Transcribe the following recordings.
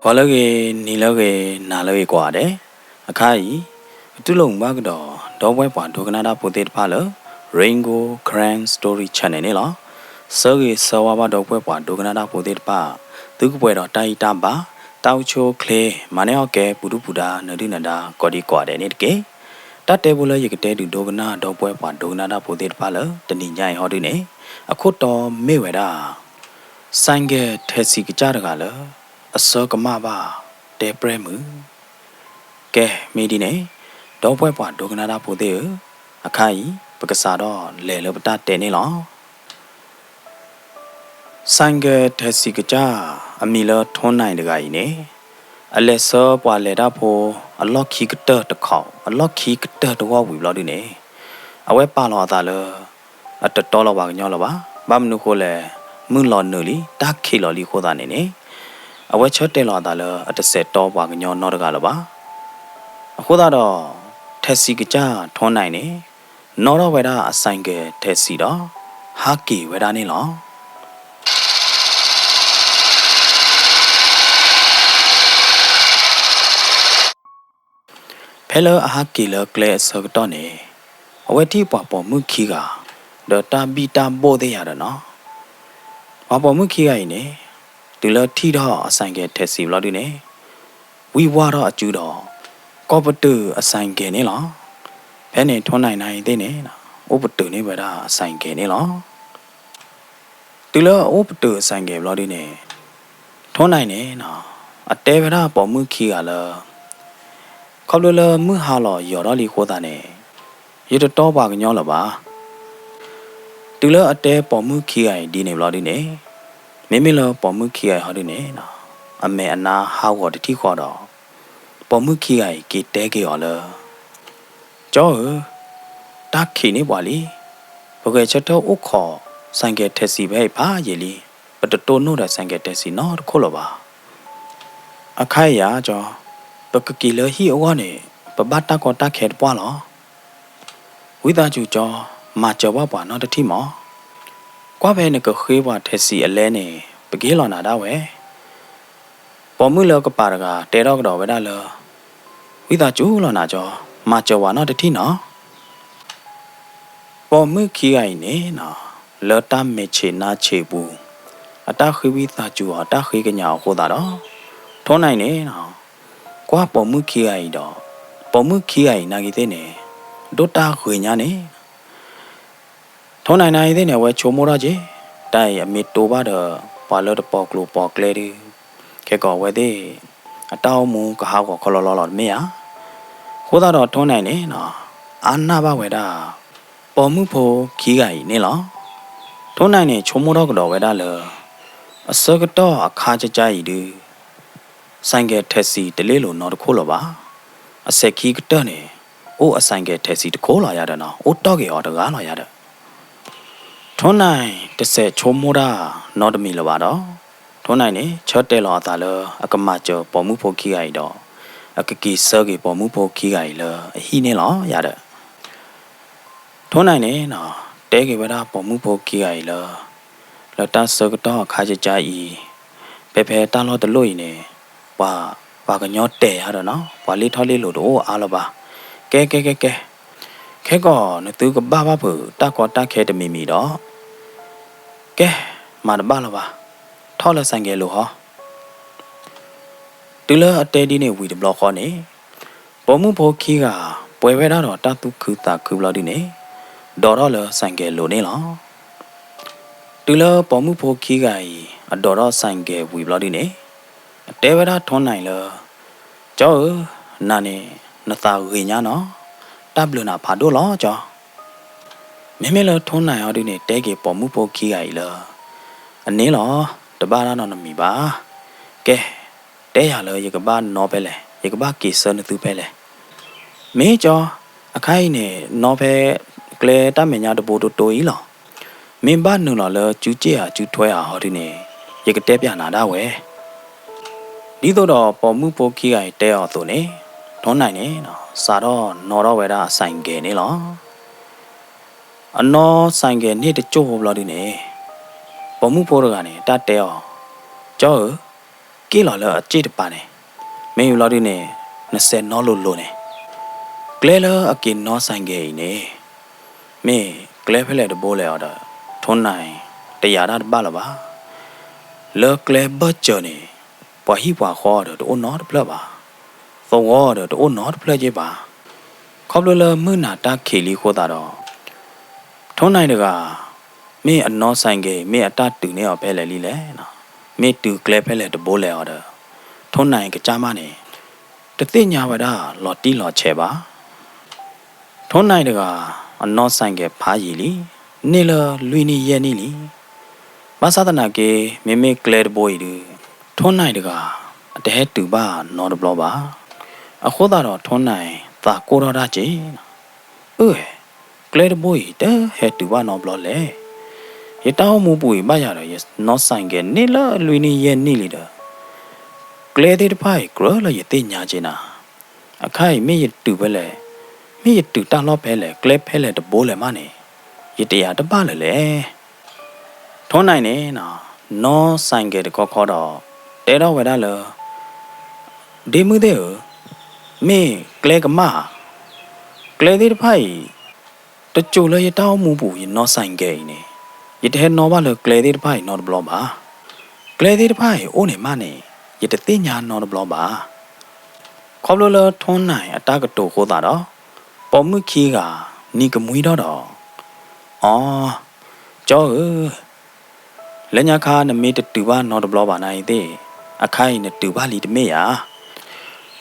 ဂီၤလၢအဂ့ၤ, နံၤလၢအဂ့ၤ, နၤလၢအဂ့ၤကိးဂၤဒဲး, အခါအံၤ ကတူၢ်လိာ်မုာ်ဘၣ်ကဒီး ဒီပုၢ်ဝဲၢ်ပှၤဒိကနၣ်တၢ်ဖိသ့ၣ်တဖၣ်လၢ Rain Gold Karen Story Channel န့ၣ်လီၤ. ဆၢဂ့ၤဆၢဝါဘၣ်ဒီပုၢ်ဝဲၢ်ပှၤဒိကနၣ်တၢ်ဖိသ့ၣ်တဖၣ်, သုကပှဲၤဒီးတၢ်အံၣ်တၢ်ဘါ, တၢ်အိၣ်ဆူၣ်အိၣ်ချ့, မၤန့ၢ်အီၣ်ကဲ ပူၤဒုၣ်ပူၤဒါ နၢၤဒုၣ်နၢၤဒါ ကိးဒံကိးဂၤဒဲးန့ၣ်တက့ၢ်. တၢ်တဲဖိလၢယကတဲဒုးဒိကနၣ်ဒီပုၢ်ဝဲၢ်ပှၤဒိကနၣ်တၢ်ဖိသ့ၣ်တဖၣ်လၢတနံၤညါအံၤဟီဒုန့ၣ်, အခိၣ်တီမ့ၢ်ဝဲဒၣ် ဆိုင်ကယ် taxi ကစၢ်တဂၤလၢ အဆၢကမၣ်ဘၣ်တဲပြဲၢ်မုာ်. ကဲ မ့ၢ်ဒ်န့ၣ်, ဒီပုၢ်ဝဲၢ်ပှၤဒိကနၣ်တၢ်ဖိသ့ၣ်ဧၢ, အခါအံၤ ပကစးထီၣ်လဲၤလၢပတၢ်တဲန့ၣ်လီၤ. Cycle taxi ကစၢ် အမံၤလၢထိၣ်နၢ်တဂၤအံၤန့ၣ်, အလဲၤဆှၢပှၤလဲၤတၢ်ဖိ အလီၢ်ခံကတၢၢ်တခီ, အလီၢ်ခံကတၢၢ်တဝီၢ်ဝံၤဘျီဒုန့ၣ်, အဝဲပာ်လီၤအသးလၢ အတတီလီၤပှၤကညီလၢၤဘၣ်. ဘၣ်မနုၤဃိလဲၣ်, မုၢ်လီၤနုာ်လံ, တၢ်ခံးလီၤလံအဃိသတးန့ၣ်န့ၣ်, အဝဲဆၢတဲာ်လီၤအသးလၢအတစဲးတီပှၤကညီနီတဂၤလၢၤဘၣ်. အဃိသတးဒီး taxi ကစၢ်ထိၣ်နၢ်န့ၣ် နီၣ်ထီၣ်ဝဲဒၣ်အ ဆိုင်ကယ် taxi ဒီး ဟးက့ၤဝဲဒၣ်န့ၣ်လီၤ. ဖဲလၢအဟးက့ၤလၢကျဲအဆၢကတီၢ်န့ၣ်, အဝဲထံၣ်ပှၤပိာ်မုၣ်ခံဂၤ ဒီးတၢ်ဘံၣ်တၢ်ဘိၣ်သ့ၣ်ယၤဒီးနီၤ. ပှၤပိာ်မုၣ်ခံဂၤအံၤန့ၣ်, တုၤလၢထံၣ်ထီၣ်အ ဆိုင်ကယ် taxi ဘျီဒုန့ၣ်, ဝံၢ်ဝါထီၣ်အစုဒီး ကိးပတုာ်အ ဆိုင်ကယ် န့ၣ်လီၤ. ဖဲန့ၣ်ထိၣ်နၢ်နၢ်အံၤသ့ၣ်န့ၣ် အိၣ်ပတုာ်န့ၢ်ဝဲဒၣ်အ ဆိုင်ကယ် န့ၣ်လီၤ. တုၤလၢအအိၣ်ပတုာ်အ ဆိုင်ကယ် ဘျီဒုန့ၣ်, ထိၣ်နၢ်န့ၣ် အတဲဝဲဒၣ်ပိာ်မုၣ်ခံဂၤလၢ ခီဖျိလၢမုၢ်ဟါလီၤယိာ်ထီၣ်လံအဃိသတးန့ၣ်, ယတတီပှၤကညီလၢၤဘၣ်. တုၤလၢအတဲပိာ်မုၣ်ခံဂၤအံၤဒ်န့ၣ်ဘျီဒုန့ၣ်, မ့မ့ၢ်လၢပိာ်မုၣ်ခံဂၤအံၤဟီဒုန့ၣ်, အမဲာ်အနါဟးဂီၤတထံၣ်ဃီဒီး, ပိာ်မုၣ်ခံဂၤအံၤက့ၤတဲက့ၤအီၤလၢ ကၠီဧၢ, တၢ်ခံးန့ၢ်ပှၤလံ. ပဂဲၤဆၢထၢၣ်အိၣ်ခိး ဆိုင်ကယ် taxi ဖဲအံၤဖးယံာ်လံ. ပတတိၢ်နီၣ်ဒီး ဆိုင်ကယ် taxi နီတခိၣ်လၢၤဘၣ်. အခါအံၤဧါကၠီ, ပကက့ၤလၢဟံၣ်အဂီၢ်န့ၣ် ပဘၣ်တၢ်ကီတၢ်ခဲတပှၢ်လီၤ. ဝံသးစူၤကၠီ, မၤစၢၤဘၣ်ပှၤနီတထံၣ်မး. ကွၢ်ဖဲနကဃ့ပှၤ taxi အလဲန့ၣ် ပကဟ့ၣ်လီၤနၤဒၣ်ဝဲ. ပိာ်မုၣ်လၢကပၤတဂၤတဲထီၣ်ကဒီးဝဲဒၣ်လၢ ဝံသးစူၤလီၤနၤကၠီ, မၤစၢၤပှၤနီတထံၣ်နီၤ. ပိာ်မုၣ်ခံဂၤအံၤန့ၣ်နီၤ, လၢတၢ်မဲာ်ဆံးနါဆံးအပူၤ, အတၢ်ဃ့ဝံသးစူၤအီၤ တၢ်ဃ့ကညးအီၤအဃိသတးဒီး, ထိၣ်နၢ်အံၤန့ၣ်နီၤ, ကွၢ်ပိာ်မုၣ်ခံဂၤအံၤဒီး, ပိာ်မုၣ်ခံဂၤအံၤနာ်က့ၤသ့ၣ်န့ၣ်, ဒိၣ်တၢ်ဂ့ၤညါန့ၣ် ထိၣ်နၢ်နၢ်အံၤသ့ၣ်န့ၣ် အဝဲဆိကမိၣ်ထီၣ်က့ၤ, တၢ်အံၤအမ့ၢ်တိဘၣ်ဒီး ပှၤလၢတပိာ်ကျိၤပိာ်ကျဲဒုး, ခဲကိးအဝဲသ့ၣ် အတၢ်အိၣ်မူကဟးဂီၤခီလီၤလီၤလီၤတမ့ၢ်ဧါ. အဃိသတးဒီးထိၣ်နၢ်အံၤန့ၣ်နီၤ, အါနၢ်ဘၣ်ဝဲဒၣ် ပိာ်မုၣ်ဖိခံဂၤအံၤန့ၣ်လီၤ. ထိၣ်နၢ်အံၤန့ၣ် ဆိကမိၣ်ထီၣ်ကဒီးဝဲဒၣ်လၢ အဆၢကတီၢ်အခါကကါအံၤဒုး ဆိုင်ကယ် taxi တလ့ၣ်လိၤနီတခိၣ်လၢၤဘၣ်. အစဲးခံကတၢၢ်န့ၣ် အိၣ်အ ဆိုင်ကယ် taxi တခိၣ်လီၤယၤဒီးနီၤ, အိၣ်တီၢ်က့ၤအီၤတဂၤလီၤယၤဒီး ထိၣ်နၢ်တစဲးဆိကမိၣ်တၢ်နီတမံၤလၢၤဘၣ်ဒီး, ထိၣ်နၢ်န့ၣ် ဆၢတဲာ်လီၤအသးလၢ အကမၤစၢၤပိာ်မုၣ်ဖိခံဂၤအံၤဒီး အကက့ၤဆှၢက့ၤပိာ်မုၣ်ဖိခံဂၤအံၤလၢအဟံၣ်န့ၣ်လီၤယၤဒီး ထိၣ်နၢ်န့ၣ်နီၤ, တဲက့ၤဝဲဒၣ်ပိာ်မုၣ်ဖိခံဂၤအံၤလၢ လၢတၢ်ဆၢကတီၢ်အခါကကါအံၤ, ဖဲဖဲတၢ်လီၢ်တလီၢ်အံၤန့ၣ်, ပှၤ ပှၤကညီတဲာ်ယၤဒီးနီၤ, ပှၤလ့ၢ်ထီၣ်လ့ၢ်လီၤတအိၣ်အါလၢၤဘၣ်. ကဲကဲကဲကဲ, ခဲကိးနသုကဘၣ်ဘၣ်ဖုးတၢ်ကီတၢ်ခဲတမံၤမံၤဒီး, ကဲ, မၤတဘၣ်လၢၤဘၣ်, ထီၣ်လၢဆိုင်ကယ်လိၤဟီ. တုၤလၢအတဲဒ်န့ၣ်ဝံၤတဘျီဃီန့ၣ်, ပိာ်မုၣ်ဖိခံဂၤ ပှဲၤဝဲဒၣ်ဒီးတၢ်သူၣ်ခုသးခုဘျီဒုန့ၣ်, ဒိးထီၣ်လၢဆိုင်ကယ်လိၤန့ၣ်လီၤ. တုၤလၢပိာ်မုၣ်ဖိခံဂၤအံၤ အဒိးထီၣ်ဆိုင်ကယ်ဝံၤဘျီဒုန့ၣ်, အတဲဝဲဒၣ်ထိၣ်နၢ်အံၤလၢ ကၠီဧၢ, နၤန့ၣ် နသးဂ့ၤညါနီၤ, တၢ်ဘျုးနၤဖးဒိၣ်လီၤကၠီ. မ့မ့ၢ်လၢထိၣ်နၢ်အံၤဒုန့ၣ် တဲက့ၤပိာ်မုၣ်ဖိခံဂၤအံၤလၢ အန့ၣ်လီၤ, တဘၣ်တၢ်နီတမံၤဘၣ်. ကဲ, တဲယၤလၢယကဘၣ်နီဖဲလဲၣ်, ယကဘၣ်က့ၤဆှၢနသုဖဲလဲၣ်. မ့ၢ်ကၠီ, အခါအံၤန့ၣ် နီဖဲကျဲတၢ်မဲာ်ညါတဘိတိတိအံၤလီၤ. မ့ၢ်ဘၣ်နုာ်လီၤလၢစုစ့ၣ်ဧါစုထွဲဧါဟီဒုန့ၣ်, ယကတဲပျးနၤဒၣ်ဝဲ. ဒ်သိးဒီးပိာ်မုၣ်ဖိခံဂၤအံၤတဲအီၤအသိးန့ၣ်, ထိၣ်နၢ်န့ၣ် စးထီၣ်နီၣ်ထီၣ်ဝဲဒၣ်အဆိုင်ကယ်န့ၣ်လီၤ. အနီၣ်ဆိုင်ကယ်န့ၣ်တစိၢ်ဖိဘျီဒုန့ၣ်, ပိာ်မုၣ်ဖိတဂၤန့ၣ် တၢ်တဲအီၤ, ကၠီဧၢ, က့ၣ်လီၤလၢအစ့ၣ်တပၤန့ၣ်, မ့ၢ်ဘျီဒုန့ၣ် နစဲးနီလိၤလိၤန့ၣ်, ကျဲလၢအက့ၤနီၣ်စဲးကဲးအံၤန့ၣ် မ့ၢ်ကျဲဖဲလဲၣ်တဘိလဲၣ်အီၤဒီး ထိၣ်နၢ်တယာ်တၢ်တဘၣ်လၢၤဘၣ်. လၢကျဲဘၢၣ်စၢၤန့ၣ် ပှၤဟံၣ်ပှၤဃီဒီးတအိၣ်နီတဖျၢၣ်ဘၣ်. သဝီဒီးတအိၣ်နီတဖျၢၣ်က့ဘၣ်. ခီဖျိလၢမုၢ်နၤတၢ်ခံးလံအဃိသတးဒီး ထိၣ်နၢ်တဂၤ မ့ၢ်အနီၣ်စဲးကဲး မ့ၢ်အတၢ်တုၤန့ၢ်အီၤဖဲလဲၣ်လံလဲၣ်, မ့ၢ်တုၤကျဲဖဲလဲၣ်တဘိလဲၣ်အီၤဒီး ထိၣ်နၢ်ကစၢ်မးန့ၣ် တသ့ၣ်ညါဝဲဒၣ်လီၤတံၢ်လီၤဆဲးဘၣ်. ထိၣ်နၢ်တဂၤ အနီၣ်စဲးကဲးဖးယံာ်လံ, န့ၢ်လၢလွံၢ်နံၣ်ယဲၢ်နံၣ်လံ. ဘၣ်ဆၣ်သနာ်က့ မ့မ့ၢ်ကျဲတဘိအံၤဒုး ထိၣ်နၢ်တဂၤ အတဟဲတုၤဘၣ်နီတဘျီဘၣ်. အဃိသတးဒီးထိၣ်နၢ်သးကိၢ်ထီၣ်တၢ်က့ၤ, အၢ ကျဲတဘိအံၤ တဟဲတုၤဘၣ်နီတဘျီလဲၣ်. ယတၢ်အိၣ်မူပူၤအံၤဘၣ်ယၤဒီး ယနီၣ်စဲးကဲးန့ၢ်လၢလွံၢ်နံၣ်ယဲၢ်နံၣ်လံဒီး ကျဲသ့ၣ်တဖၣ်အံၤ ကြၢးလၢယသ့ၣ်ညါက့ၤနၤ. အခါအံၤမ့ၢ်ယတုၤဖဲလဲၣ်, မ့ၢ်ယတုၤတၢ်လီၢ်ဖဲလဲၣ်, ကျဲဖဲလဲၣ်တဘိလဲၣ်မးန့ၣ် ယတယာ်တဘၣ်လၢၤလဲၣ်. ထိၣ်နၢ်န့ၣ် နီၣ်စဲးကဲးတခီခီဒီး တဲထီၣ်ဝဲဒၣ်လၢ ဒ့မုၣ်သ့ၣ်ဧၢ, မ့ၢ်ကျဲကမၣ်ဧါ. ကျဲသ့ၣ်တဖၣ်အံၤ တစိၤလၢယတၢ်အိၣ်မူပူၤ ယနီၣ်စဲးကဲးအံၤန့ၣ် ယတဟဲနီၣ်ဘၣ်လၢကျဲသ့ၣ်တဖၣ်အံၤနီတဘျီဘၣ်. ကျဲသ့ၣ်တဖၣ်အံၤအိၣ်န့ၣ်မးန့ၣ် ယတသ့ၣ်ညါနီတဘျီဘၣ်. ခီဖျိလၢထိၣ်နၢ်အတၢ်ကတိၤအဃိသတးဒီး ပိာ်မုၣ်ခံဂၤ နံၤကမှံထီၣ်ဒီး အီ ကၠီဧၢ, လၢညါခါနမ့ၢ်တတုၤဘၣ်နီတဘျီဘၣ်နာ်အံၤသ့ၣ်, အခါအံၤနတုၤဘၣ်လံတမ့ၢ်ဧါ.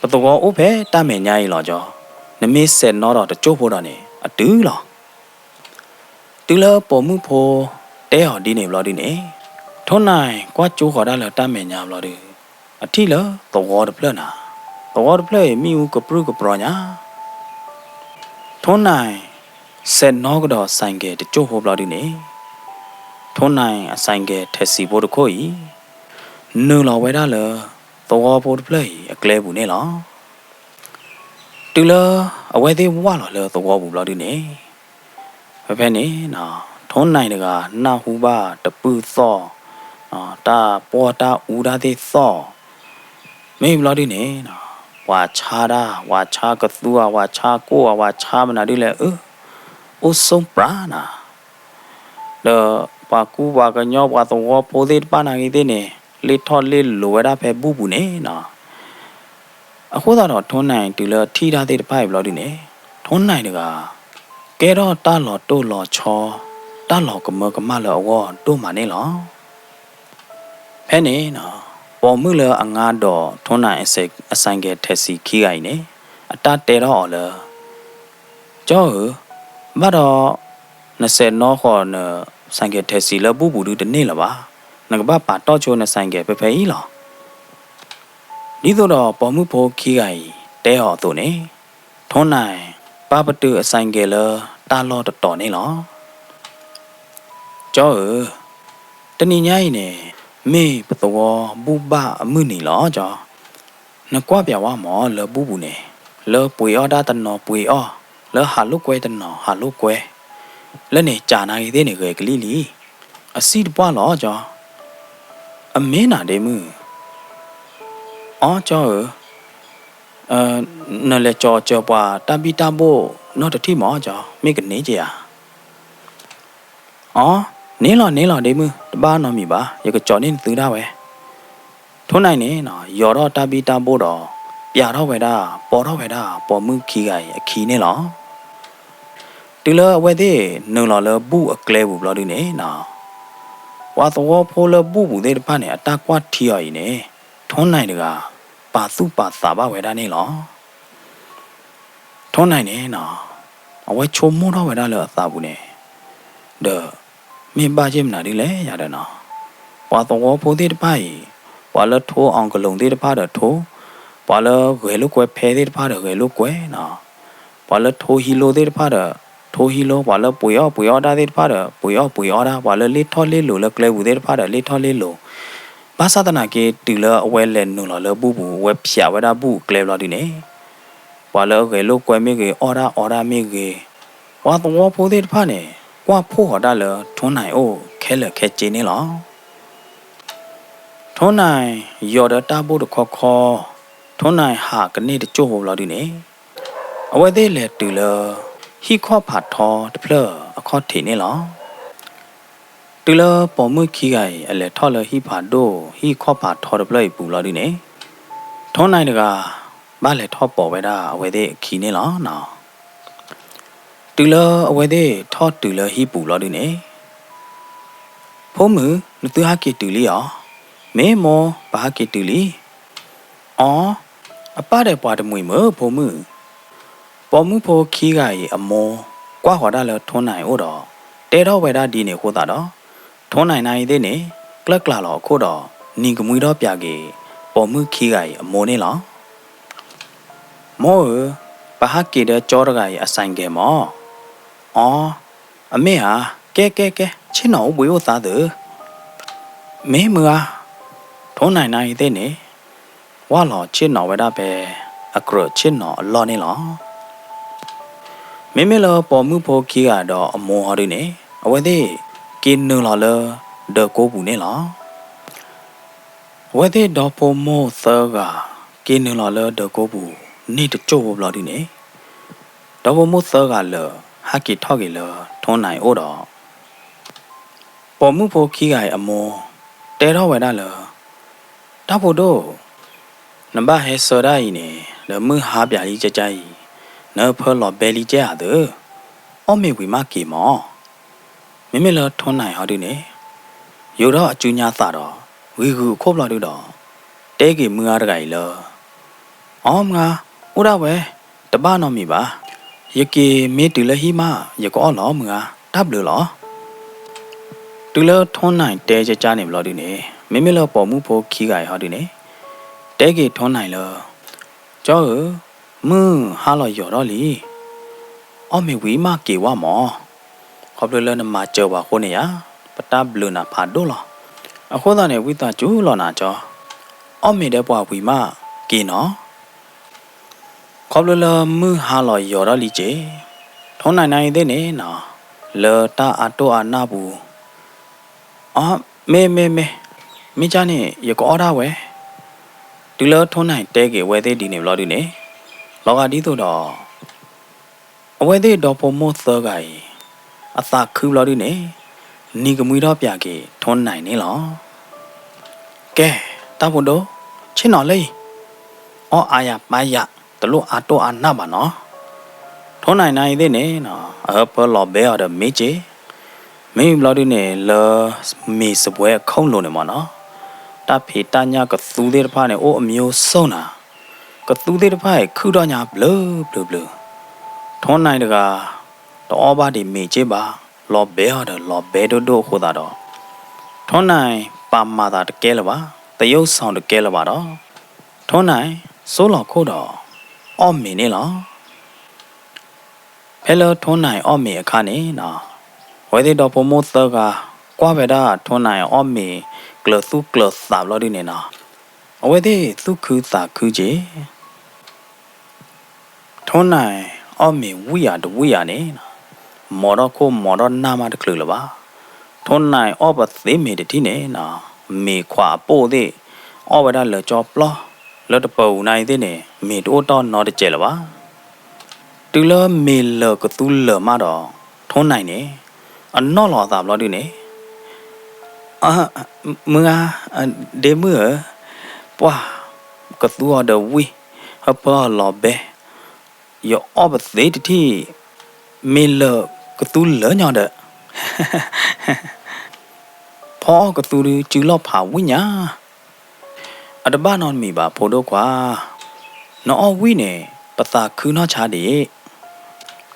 ပသဝီအိၣ်ဖဲတၢ်မဲာ်ညါအံၤလီၤကၠီ, နမ့ၢ်စဲးနီဒီးတစိၢ်ဖိဒီးန့ၣ် အတုၤလီၤ. တုၤလၢပိာ်မုၣ်ဖိတဲအီၤဒ်န့ၣ်ဘျီဒုန့ၣ်, ထိၣ်နၢ်ကွၢ်ကၠိဃီၤဒၣ်လၢတၢ်မဲာ်ညါဘျီဒု, အထံၣ်လၢသဝီတဖျၢၣ်နၤ, သဝီတဖျၢၣ်အံၤမ့ၣ်အူကပြုၢ်ကပြီၤညါ ထိၣ်နၢ် စဲးနီကဒီးစဲးကဲးတစိၢ်ဖိဘျီဒုန့ၣ်, ထိၣ်နၢ်အစဲးကဲးထဲးစံးဖိတခိၣ်အံၤ နုာ်လီၤဝဲဒၣ်လၢ သဝီဖိတဖျၢၣ်အံၤအကျဲပူၤန့ၣ်လီၤ. တုၤလၢအဝဲသ့ၣ်ဝၢ်လီၤလၢသဝီပူၤဘျီဒုန့ၣ်, ဖဲဖဲန့ၣ် ထိၣ်နၢ်တဂၤနၢ်ဟူဘၣ်တပုၢ်သီၣ်, တၢ်ပီၢ်တၢ်အူတၢ်သ့ၣ်သီၣ်, မ့ၢ်ဘျီဒုန့ၣ် ပှၤဆါတၢ်, ပှၤဆါကသူဧါ, ပှၤဆါကိၣ်ဧါ, ပှၤဆါမနုၤဒ်လဲၣ်, အၢ, အိၣ်ဆိပှၤနၤ, ဒီးပှၤကူပှၤကညီပှၤသဝီဖိသ့ၣ်တဖၣ်နာ်က့သ့ၣ်န့ၣ် လ့ၣ်ထီၣ်လ့ၣ်လိၤဝဲဒၣ်ဖဲဘူၣ်ပူၤန့ၣ်လီၤ. အဃိသတးဒီးထိၣ်နၢ်တုၤလၢထံၣ်တၢ်သ့ၣ်တဖၣ်အံၤဘျီဒုန့ၣ်, ထိၣ်နၢ်တဂၤ ကဲထီၣ်တၢ်လီၤတိၢ်လီၤဆီ, တၢ်လီၤကမၢကမၣ်လၢအဂီၢ်ဒိၣ်မးန့ၣ်လီၤ. ဖဲန့ၣ် ပိာ်မုၣ်လၢအငါဒီးထိၣ်နၢ်အစဲးကဲးထဲးစံးခံဂၤအံၤန့ၣ် အတၢ်တဲထီၣ်အီၤလၢ ကၠီဧၢ, ဘၣ်ဒီး နစဲးနီဃီၤနစဲးကဲးထဲးစံးလၢဘူၣ်ပူၤဒုတန့ၢ်လၢၤဘၣ်. နကဘၣ်ပာ်တီၢ်ဆိနစဲးကဲးဖဲဖဲအံၤလီၤ. ဒ်သိးဒီးပိာ်မုၣ်ဖိခံဂၤအံၤတဲအီၤအသိးန့ၣ်, ထိၣ်နၢ် ပာ်ပတုာ်အစဲးကဲးလၢတၢ်လီၢ်တတီၤန့ၣ်လီၤ. ကၠီဧၢ, တနံၤညါအံၤန့ၣ် မ့ၢ်ပသဝီဘူၣ်ဘၣ်အမုၢ်နံၤလီၤကၠီ. နကွၢ်ပျးဝဲမၢ်လၢဘူၣ်ပူၤန့ၣ်, လၢပှ့ၤအီၣ်တၢ်တနီၤပှ့ၤအီၣ်, လၢဟးလိာ်ကွဲတနီၤဟးလိာ်ကွဲ, လၢန့ၣ်ကးနာ်ဂ့ၤသ့ၣ်န့ၣ် ဂဲၤကလံၣ်လံ, အစံၣ်တပှၢ်လီၤကၠီ. အမ့ၢ်နၤဒ့မုၣ်, အီကၠီဧၢ, နလဲၤကၠီၤစၢၤပှၤတၢ်ဘံၣ်တၢ်ဘိၣ်နီတထံၣ်မၢ်ကၠီ, မ့ၢ်ကန့ၢ်က့ၤဧါ. အီ, န့ၢ်လီၤန့ၢ်လီၤဒ့မုၣ်, တဘၣ်နီတမံၤဘၣ်, ယကကၠီၤန့ၢ်နသုဒၣ်ဝဲ. ထိၣ်နၢ်န့ၣ် ယီၤထီၣ်တၢ်ဘံၣ်တၢ်ဘိၣ်ဒီး ပျးထီၣ်ဝဲဒၣ် ပိာ်ထီၣ်ဝဲဒၣ်ပိာ်မုၣ်ခံဂၤအံၤအခံန့ၣ်လီၤ. တုၤလၢအဝဲသ့ၣ်နုာ်လီၤလၢဘူၣ်အကျဲပူၤဘျီဒုန့ၣ်, ပှၤသဝီဖိလၢဘူၣ်ပူၤသ့ၣ်တဖၣ်န့ၣ် အတၢ်ကွၢ်ထံအီၤအံၤန့ၣ်, ထိၣ်နၢ်တဂၤ ပာ်သူၣ်ပာ်သးဘၣ်ဝဲဒၣ်န့ၣ်လီၤ. ထိၣ်နၢ်န့ၣ် အဝဲဆိကမိၣ်ထီၣ်ဝဲဒၣ်လၢအသးပူၤန့ၣ်, ဒီး မ့ၢ်ဘၣ်ယ့ၢ်မနုၤဒ်လဲၣ်ယၤဒီးနီၤ, ပှၤသဝီဖိသ့ၣ်တဖၣ်အံၤ, ပှၤလၢထိအီကလူးသ့ၣ်တဖၣ်ဒီးထိ, ပှၤလၢဂဲၤလိာ်ကွဲဖဲသ့ၣ်တဖၣ်ဒီးဂဲၤလိာ်ကွဲနီၤ, ပှၤလၢထိဟံးလိသ့ၣ်တဖၣ်ဒီးထိဟံးလိ, ပှၤလၢပှ့ၤအီၣ်ပှ့ၤအီတၢ်သ့ၣ်တဖၣ်ဒီး ပှ့ၤအီၣ်ပှ့ၤအီတၢ်, ပှၤလၢလ့ၣ်ထီၣ်လ့ၣ်လိၤလၢကျဲပူၤသ့ၣ်တဖၣ်ဒီးလ့ၣ်ထီၣ်လ့ၣ်လိၤ. ဘၣ်ဆၣ်သနာ်က့ တုၤလၢအဝဲလဲၤနုာ်လီၤလၢဘူၣ်ပူၤ အဝဲဖျးဝဲဒၣ်ဘူၣ်အကျဲဘျီဒုန့ၣ်, ပှၤလၢအဂဲၤလိာ်ကွဲမ့ၢ်ဂ့ၤ, အီၣ်တၢ်အီတၢ်မ့ၢ်ဂ့ၤ, ပှၤသဝီဖိသ့ၣ်တဖၣ်န့ၣ် ကွၢ်ဖှိၣ်ဃီၤတၢ်လၢထိၣ်နၢ်အိၣ်ခဲလၢာ်ခဲဆ့န့ၣ်လီၤ. ထိၣ်နၢ်ယီၤဒီးတၢ်ဘိၣ်တခီခီ, ထိၣ်နၢ်ဟးကန့ၢ်တစိၢ်ဖိဘျီဒုန့ၣ်, အဝဲသ့ၣ်လဲၤတုၤလၢ ဟံၣ်ခီၣ်ဖးထီတဖျၢၣ်အခီၣ်ထံးန့ၣ်လီၤ. တုၤလၢပိာ်မုၣ်ခံဂၤအံၤ အလဲၤထီၣ်လၢဟံၣ်ဖးဒိၣ် ဟံၣ်ခီၣ်ဖးထီတဖျၢၣ်အံၤပူၤဘျီဒုန့ၣ်, ထိၣ်နၢ်တဂၤ ဘၣ်လဲၤထီၣ်ပိာ်ဝဲဒၣ်အဝဲသ့ၣ်အခံန့ၣ်လီၤ. တုၤလၢအဝဲသ့ၣ်ထီၣ်တုၤလၢဟံၣ်ပူၤဘျီဒုန့ၣ်, ဖိမုၣ် နသုဟးက့ၤတုၤလံဧါ. မ့ၢ်မိၢ် ပဟးက့ၤတုၤလံ. အီ, အပၢ်ဒီးပှၤတမှံၤမုၢ်ဖိမုၣ်. ပိာ်မုၣ်ဖိခံဂၤအံၤအမိၢ် ကွၢ်ဃီၤဒၣ်လၢထိၣ်နၢ်အိၣ်ဒီး တဲထီၣ်ဝဲဒၣ်ဒ်န့ၣ်အဃိသတးဒီး, ထိၣ်နၢ်နၢ်အံၤသ့ၣ်န့ၣ် ကျၢ်ကျၢ်လီၤအခိၣ်ဒီး နံၤကမှံထီၣ်ပၠးက့ၤ ပိာ်မုၣ်ခံဂၤအံၤအမိၢ်န့ၣ်လီၤ. မိၢ်ဧၢ, ပဟးက့ၤဒီးကၠီတဂၤအံၤအဆိုင်ကယ်မၢ်. အီ, အမ့ၢ်ဧါ, ကဲကဲကဲ ဆ့ၣ်နီၤအိၣ်ဘှံးအိၣ်သါသု. မ့ၢ်မုၢ်ဧါ. ထိၣ်နၢ်နၢ်အံၤသ့ၣ်န့ၣ် ဝၢ်လီၤဆ့ၣ်နီၤဝဲဒၣ်ဖဲ အကြၢးဆ့ၣ်နီၤအလီၢ်န့ၣ်လီၤ. မ့မ့ၢ်လၢပိာ်မုၣ်ဖိခံဂၤဒီးအမိၢ်ဟီဒုန့ၣ် အဝဲသ့ၣ်က့ၤနုာ်လီၤလၢဒၢးကိပူၤန့ၣ်လီၤ. အဝဲသ့ၣ်ဒီဖိမိၢ်သၢဂၤ က့ၤနုာ်လီၤလၢဒၢးကိပူၤ န့ၢ်တစိၢ်ဖိဘျီဒုန့ၣ်, ဒီဖိမိၢ်သၢဂၤလၢာ် ဟးက့ၤထီၣ်က့ၤလၢထိၣ်နၢ်အအိၣ်ဒီး ပိာ်မုၣ်ဖိခံဂၤအံၤအမိၢ် တဲထီၣ်ဝဲဒၣ်လၢ တၢ်ဖိဒိၣ်, နဘၣ်ဟဲဆၢဒၣ်အံၤန့ၣ် ဒီးမုၢ်ဟါပၠးလံကၠဲကၠဲအံၤ, နဖၢလီၤဘဲလံကၠဲဧါသၢ, အီၣ်မ့ၤဝံၤမးက့ၤမၢ်. မ့မ့ၢ်လၢထိၣ်နၢ်ဟီဒုန့ၣ်, ယိၤထီၣ်အစုညါသးဒီး ဂံၤဂုၤအခိၣ်ဘျီဒုဒီး တဲက့ၤမုၢ်ဂၤတဂၤအံၤလၢ အီ မုၢ်ဂၤ, အိၣ်ဒၣ်ဝဲ, တဘၣ်နီတမံၤဘၣ်. ယက့ၤမ့ၢ်တုၤလၢဟံၣ်မး ယကအီၣ်လီၤမုၢ်ဂၤ, တၢ်ဘျုးလီၤ. တုၤလၢထိၣ်နၢ်တဲကၠဲကၠဲန့ၣ်ဘျီဒုန့ၣ်, မ့မ့ၢ်လၢပိာ်မုၣ်ဖိခံဂၤအံၤဟီဒုန့ၣ်, တဲက့ၤထိၣ်နၢ်လၢ ကၠီဧၢ, မုၢ်ဟါလီၤယိၤထီၣ်လံ. အီၣ်မ့ၤဝံၤမးက့ၤဝဲမၢ်. ခီဖျိလၢနမၤစၢၤပှၤအဃိန့ၣ်ယါ, ပတၢ်ဘျုးနၤဖးဒိၣ်လီၤ. အဃိသတးန့ၣ် ဝံသးစူၤလီၤနၤကၠီ, အီၣ်မ့ၤဒီးပှၤဝံၤမးက့ၤနီၤ. ခီဖျိလၢမုၢ်ဟါလီၤယိၤထီၣ်လံက့ၤ, ထိၣ်နၢ်နၢ်အံၤသ့ၣ်န့ၣ်နီၤ, လၢတၢ်အတိၢ်အနၢ်ပူၤ, အီ မ့ၢ်မ့ၢ်မ့ၢ်, မ့ၢ်ကၠၢ်န့ၣ် ယကအီၣ်ဒၣ်ဝဲ. တုၤလၢထိၣ်နၢ်တဲက့ၤအဝဲသ့ၣ်ဒ်န့ၣ်ဘျီဒုန့ၣ်, လီၤဂာ်ဒ်သိးဒီး အဝဲသ့ၣ်ဒီဖိမိၢ်သၢဂၤအံၤ အသးခုဘျီဒုန့ၣ်, နံၤကမှံထီၣ်ပၠးက့ၤထိၣ်နၢ်န့ၣ်လီၤ. ကဲ, တၢ်ဖိဒိၣ်, ဆ့ၣ်နီၤလၢအံၤ, အီၣ်အါယၤပၢ်ယၤ, တလိၣ်အါတိၢ်အါနၢ်ဘၣ်နီၤ. ထိၣ်နၢ်နၢ်အံၤသ့ၣ်န့ၣ်, အဟၢဖၢလီၤဘဲအီၤဒီးမ့ၢ်က့ၤ, မ့ၢ်ဘျီဒုန့ၣ် လၢမ့ၤစပွဲအခိၣ်လိၤန့ၣ်မၢ်နီၤ, တၢ်ဖံးတၢ်ညၣ်ကသူသ့ၣ်တဖၣ်န့ၣ် အိၣ်အမျိုးစုံနၤ, ကသူသ့ၣ်တဖၣ်အံၤခုၣ်ထီၣ်ညါဘျုးဘျုးဘျုး. ထိၣ်နၢ်တဂၤ တအီၣ်ဘၣ်ဒံးမ့ၤက့ၤဘၣ်, လီၤဘဲအီၤဒီးလီၤဘဲဒိၣ်ဒိၣ်အဃိသတးဒီး, ထိၣ်နၢ်ပာ်မၤသးတကဲလၢၤဘၣ်, သရုပ်ဆောင်တကဲလၢၤဘၣ်ဒီး, ထိၣ်နၢ်ဆိလီၤခိၣ်ဒီး အီၣ်မ့ၤန့ၣ်လီၤ. ဖဲလၢထိၣ်နၢ်အီၣ်မ့ၤအခါန့ၣ်, အဝဲသ့ၣ်ဒီဖိမိၢ်သၢဂၤ ကွၢ်ဝဲဒၣ်ထိၣ်နၢ်အီၣ်မ့ၤ ကျၢၤသူၣ်ကျၢၤသးဘျီဒုန့ၣ်နီၤ, အဝဲသ့ၣ်သူၣ်ခုသးခုက့ၤ ထိၣ်နၢ်အီၣ်မ့ၤဝံၣ်ယၤတဝံၣ်ယၤန့ၣ်, မီၤထီၣ်ခိၣ်မီၤထီၣ်နၢ်မးတချုးလၢၤဘၣ်. ထိၣ်နၢ်အီၣ်ပသ့မ့ၤတထံၣ်န့ၣ်, မ့ၤခွးအပိၢ်သ့ၣ် အီၣ်ဝဲဒၣ်လၢကၠီပျီ, လၢတပၢၤအူနၢ်အံၤသ့ၣ်န့ၣ် မ့ၤတအိၣ်တီၢ်နီတစဲးလၢၤဘၣ်. တုၤလၢမ့ၤလၢာ်ကသူလၢာ်မးဒီး ထိၣ်နၢ်န့ၣ် အနီၣ်လီၤအသးဘျီဒုန့ၣ်, မုၢ်ဂၤ, ဒ့မုၣ်ဧၢ, ပှၢ်ကသူအီၤဒီးဝံၣ်, ဟၢဖၢအီၤလီၤဘဲ, ယအီၣ်ပသ့တထံၣ်, မ့ၤလၢာ်ကသူလၢာ်ညီဒီး ဖီအီၣ်ကသူဒုးစုလီၢ်ဖးဝံၣ်ညါ. အတဘၣ်နီတမံၤဘၣ်ဖိဒိၣ်ခွါ, နအီၣ်ဝံၣ်န့ၣ် ပသးခုနီၢ်ဆါဒံး,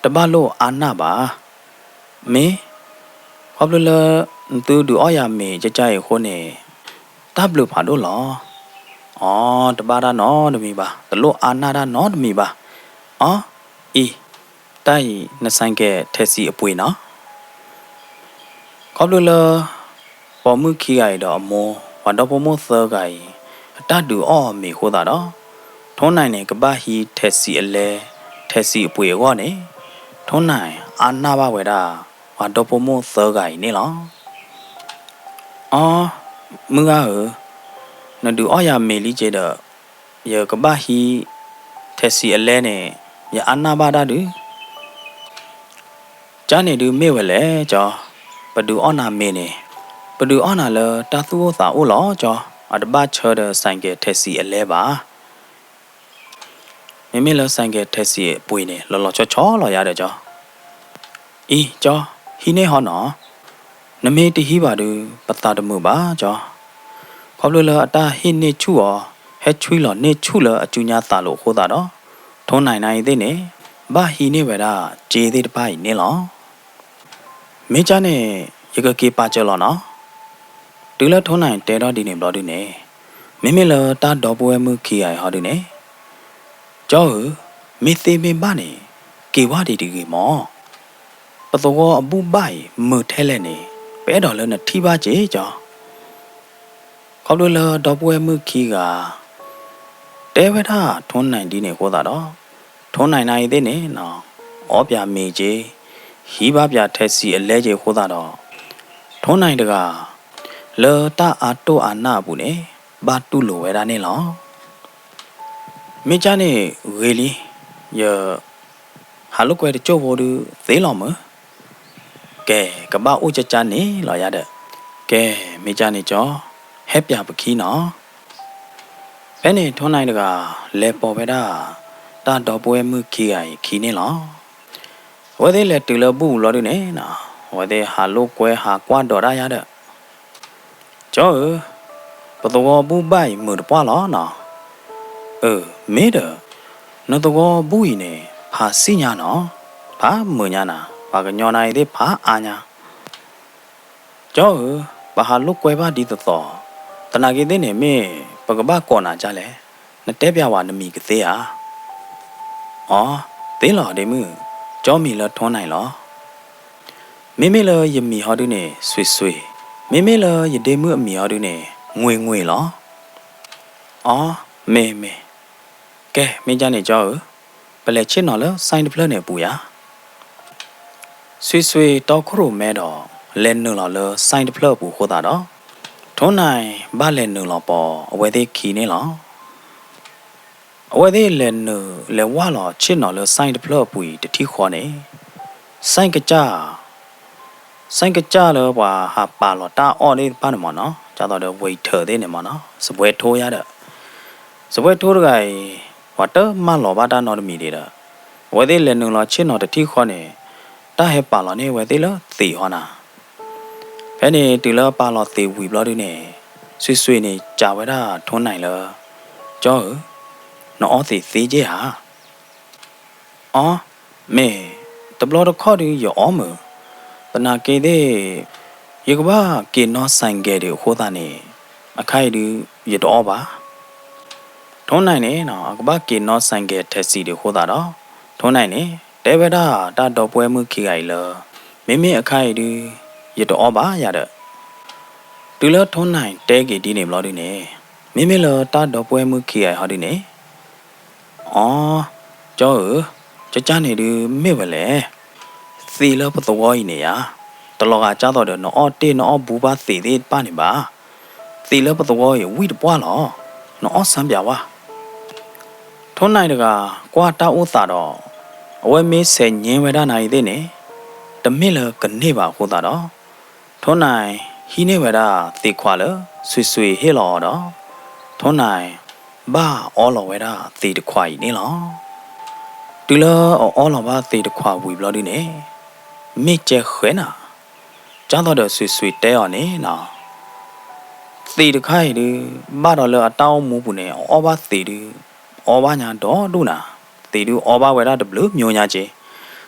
တဘၣ်လိၣ်အါနၢ်ဘၣ်. မ့ၢ်, ခီဖျိလၢ နသုဒုးအီၣ်ယၤမ့ၤကၠၢ်ကၠၢ်အံၤအဃိန့ၣ်, တၢ်ဘျုးဖးဒိၣ်လီၤ. အီ, တဘၣ်တၢ်နီတမံၤဘၣ်, တလိၣ်အါနၢ်တၢ်နီတမံၤဘၣ်. အီ, အံၤ, တၢ်အံၤ နဆိုင်ကယ် taxi အပှ့ၤနီၤ. ခီဖျိလၢ ပိာ်မုၣ်ခံဂၤအံၤဒီးအမိၢ် ပှၤဒီဖိမိၢ်သၢဂၤအံၤ အတၢ်ဒုးအီၣ်အီၤမ့ၤအဃိသတးဒီး, ထိၣ်နၢ်န့ၣ် ကဘၣ်ဟံး taxi အလဲ, taxi အပှ့ၤအဂီၢ်န့ၣ်, ထိၣ်နၢ်အါနၢ်ဘၣ်ဝဲဒၣ် ပှၤဒီဖိမိၢ်သၢဂၤအံၤန့ၣ်လီၤ. အီ, မုၢ်ဂၤဧၢ, နဒုးအီၣ်ယၤမ့ၤလံက့ဒီး ယကဘၣ်ဟံး taxi အလဲန့ၣ် ယအါနၢ်ဘၣ်ဒၣ်ဒုး. ကၠါန့ၣ်ဒုးမ့ၢ်ဝဲလဲၣ်ကၠီ, ပဒုးအီၣ်နၤမ့ၤန့ၣ် ပဒုးအီၣ်နၤလၢတၢ်သူၣ်အိၣ်သးအိၣ်လီၤကၠီ, အတဘၣ်ဆၢဒီး ဆိုင်ကယ် taxi အလဲဘၣ်. မ့မ့ၢ်လၢ ဆိုင်ကယ် taxi အပှ့ၤန့ၣ် လီၤလီၤဆီဆီလီၤယၤဒီးကၠီ. အံၤကၠီ, ဟံးန့ၢ်ဟီနီၤ, နမ့ၢ်တဟံးဘၣ်ဒုး ပသးတမုာ်ဘၣ်ကၠီ. ခီဖျိလၢအတၢ်ဟ့ၣ်န့ၢ်ဆူၣ်အီၤ ဟဲဆွံလီၤန့ၢ်ဆူၣ်လၢအစုညါသးလိာ်အဃိသတးဒီး ထိၣ်နၢ်နၤအံၤသ့ၣ်န့ၣ် ဘၣ်ဟံးန့ၢ်ဝဲဒၣ်စ့သ့ၣ်တဖၣ်အံၤန့ၣ်လီၤ. မ့ၢ်ကၠါန့ၣ် ယကက့ၤပာ်စၢၤလီၤနီၤ. တုၤလၢထိၣ်နၢ်တဲထီၣ်ဒ်န့ၣ်ဘျီဒုန့ၣ် မ့မ့ၢ်လၢတၢ်ဒီပုၢ်ဝဲၢ်မုၣ်ခံဂၤအံၤဟီဒုန့ၣ် ကၠီဧၢ, မ့ၢ်သ့မ့ၢ်ဘၣ်န့ၣ် က့ၤဝဲဒံးတဂ့ၤမၢ်. ပသဝီအဘူၣ်ဘၣ်အံၤမုာ်ထဲလဲၣ်န့ၣ် ပအဲၣ်ဒိးလၢနထံၣ်ဘၣ်က့ၤကၠီ. ခီဖျိလၢဒီပုၢ်ဝဲၢ်မုၣ်ခံဂၤ တဲဝဲဒၣ်ထိၣ်နၢ်ဒ်န့ၣ်အဃိသတးဒီး ထိၣ်နၢ်နၤအံၤသ့ၣ်န့ၣ် အီပၠးမ့ၤက့ၤ ဟံးဘၣ်ပၠး taxi အလဲက့ၤအဃိသတးဒီး ထိၣ်နၢ်တဂၤ လၢတၢ်အါတိၢ်အါနၢ်အပူၤန့ၣ် ဘၣ်တူၢ်လိာ်ဝဲဒၣ်န့ၣ်လီၤ. မ့ၢ်ကၠါန့ၣ်ဂ့ၤလံ, ယ ဟးလိာ်ကွဲတကၠိၢ်ဖိဒုးသ့လီၤမုၢ်. ကဲ, ကဘၣ်အိၣ်ကၠါကၠါန့ၣ်လီၤယၤဒီး, ကဲ, မ့ၢ်ကၠါန့ၣ်ကၠီ, ဟဲပၠးပခံနီၤ. ဖဲန့ၣ်ထိၣ်နၢ်တဂၤ လဲၤပိာ်ဝဲဒၣ် တၢ်ဒီပုၢ်ဝဲၢ်မုၣ်ခံဂၤအံၤခံန့ၣ်လီၤ. အဝဲသ့ၣ်လဲၤတုၤလၢဘူၣ်ဘျီဒုန့ၣ်, အဝဲသ့ၣ်ဟးလိာ်ကွဲဟးကွၢ်ဒီးဒၣ်ယၤဒီး ကၠီဧၢ, ပသဝီဘူၣ်ဘၣ်အံၤမုာ်တပှၢ်လီၤနီၤ. အၢ, မ့ၢ်ဒီး, နသဝီဘူၣ်အံၤန့ၣ် ဖးစံၣ်ညါနီၤ, ဖးမုာ်ညါနၤ, ပှၤကညီနၤအံၤသ့ၣ်ဖးအါညါ. ကၠီဧၢ, ပဟးလိာ်ကွဲဘၣ်ဒ်သိးသိး, သနာ်က့သ့ၣ်န့ၣ်မ့ၢ်ပကဘၣ်ကိးနၤဒ်လဲၣ်, နတဲပၠးဝဲနမံၤကသ့ဧါ. အီ, သ့လီၤဒ့မုၣ်, ကၠီမံၤလၢထိၣ်နၢ်လီၤ. မ့မ့ၢ်လၢယမံၤဟီဒုန့ၣ် ဆွ့ၤဆွ့ၤ, မ့မ့ၢ်လၢယဒ့မုၣ်အမံၤဟီဒုန့ၣ် ငွ့ၤငွ့ၤလီၤ. အီ, မ့ၢ်မ့ၢ်, ကဲ မ့ၢ်ကၠါန့ၣ်ကၠီဧၢ, ပလဲၤဆ့ၣ်နီၤလၢ ဆိုင် တဖျၢၣ်န့ၣ်အပူၤယၤ. ဆွ့ၤဆွ့ၤတီခိၣ်ရိၣ်မဲဒီး လဲၤနုာ်လီၤလၢ ဆိုင် တဖျၢၣ်အပူၤအဃိသတးဒီး ထိၣ်နၢ်ဘၣ်လဲၤနုာ်လီၤပိာ်အဝဲသ့ၣ်ခံန့ၣ်လီၤ. အဝဲသ့ၣ်လဲၤနုာ်လဲၤဝၢ်လီၤဆ့ၣ်နီၤလၢ ဆိုင် တဖျၢၣ်အပူၤအံၤတထံၣ်ဃီန့ၣ်, ဆိုင် ကစၢ်, ဆိုင် ကစၢ်လၢပှၤဟးပာ်လီၤတၢ်အီၣ်သ့ၣ်တဖၣ်န့ၣ်မ့ၢ်နီၤ, ဒ်သိးဒီး waiter သ့ၣ်န့ၣ်မ့ၢ်နီၤ, စားပွဲထိုး ယၤဒီး, စားပွဲထိုး တဂၤအံၤ, ပှၤတမၢလီၤဘၣ်တၢ်နီတမံၤဒံးဒီး, အဝဲသ့ၣ်လဲၤနုာ်လီၤဆ့ၣ်နီၤတထံၣ်ဃီန့ၣ်, တၢ်ဟဲပာ်လီၤန့ၢ်အဝဲသ့ၣ်လၢသံးဟီနၤ. ဖဲန့ၣ်တုၤလၢပာ်လီၤသံးဝံၤဘျီဒုန့ၣ်, ဆွ့ၤဆွ့ၤန့ၣ် စံးဝဲဒၣ်ထိၣ်နၢ်လၢ, ကၠီဧၢ, နအီသံးသ့က့ဧါ. အီ, မ့ၢ်, တဘျီတခီၣ်ဒုယအီမုၢ်, သနာ်က့သ့ၣ်, ယကဘၣ်က့ၤနီၣ် ဆိုင်ကယ် ဒံးအဃိသတးန့ၣ်, အခါအံၤဒုယတအီဘၣ်. ထိၣ်နၢ်န့ၣ် အကဘၣ်က့ၤနီၣ် ဆိုင်ကယ် taxi ဒံးအဃိသတးဒီး, ထိၣ်နၢ်န့ၣ် တဲဝဲဒၣ်တၢ်ဒီပုၢ်ဝဲၢ်မုၣ်ခံဂၤအံၤလၢ, မ့မ့ၢ်အခါအံၤဒု, ယတအီဘၣ်ယၤဒီး, တုၤလၢထိၣ်နၢ်တဲက့ၤဒ်န့ၣ်ဘျီဒုန့ၣ်, မ့မ့ၢ်လၢတၢ်ဒီပုၢ်ဝဲၢ်မုၣ်ခံဂၤအံၤဟီဒုန့ၣ်, အီ, ကၠီဧၢ, ကကၢ်န့ၣ်ဒုမ့ၢ်ဝဲလဲၣ်. သံးလၢပသဝီအံၤန့ၣ်ယၤ, တလီၤဂာ်ဒ်သိးဒီးနအီၣ်တ့ၢ်နအီၣ်ဘူဘၣ်သံးသ့ၣ်တဖၣ်န့ၣ်ဘၣ်. သံးလၢပသဝီအံၤဝံၣ်တပှၢ်လီၤ. နအီၣ်စၢ်ပၠးဝဲ. ထိၣ်နၢ်တဂၤ ကွၢ်တၢ်အိၣ်သးဒီး, အဝဲမ့ၢ်ဆဲးညါဝဲဒၣ်နၤအံၤသ့ၣ်န့ၣ်, တမ့ၢ်လၢကန့ၢ်ဘၣ်အဃိသတးဒီး, ထိၣ်နၢ်ဟံးန့ၢ်ဝဲဒၣ်သံးခွးလၢ ဆွ့ၤဆွ့ၤဟ့ၣ်လီၤအီၤဒီး, ထိၣ်နၢ်ဘၣ်အီလီၤဝဲဒၣ်သံးတခွးအံၤန့ၣ်လီၤ. တုၤလၢအအီလီၤဘၣ်သံးတခွးဝံၤဘျီဒုန့ၣ်, မ့ၢ်ကဲဃဲနၤ, ဒ်သိးဒီးဆွ့ၤဆွ့ၤတဲအီၤန့ၣ်နီၤ, သံးတခါအံၤဒု, ဘၣ်ဒီးလၢအတၢ်အိၣ်မူပူၤန့ၣ် အအီဘၣ်သံးဒု, အီဘၣ်ညါဒီဒူၣ်နၤ, သံးဒုအီဘၣ်ဝဲဒၣ်တဘျုးမျိၤညါက့,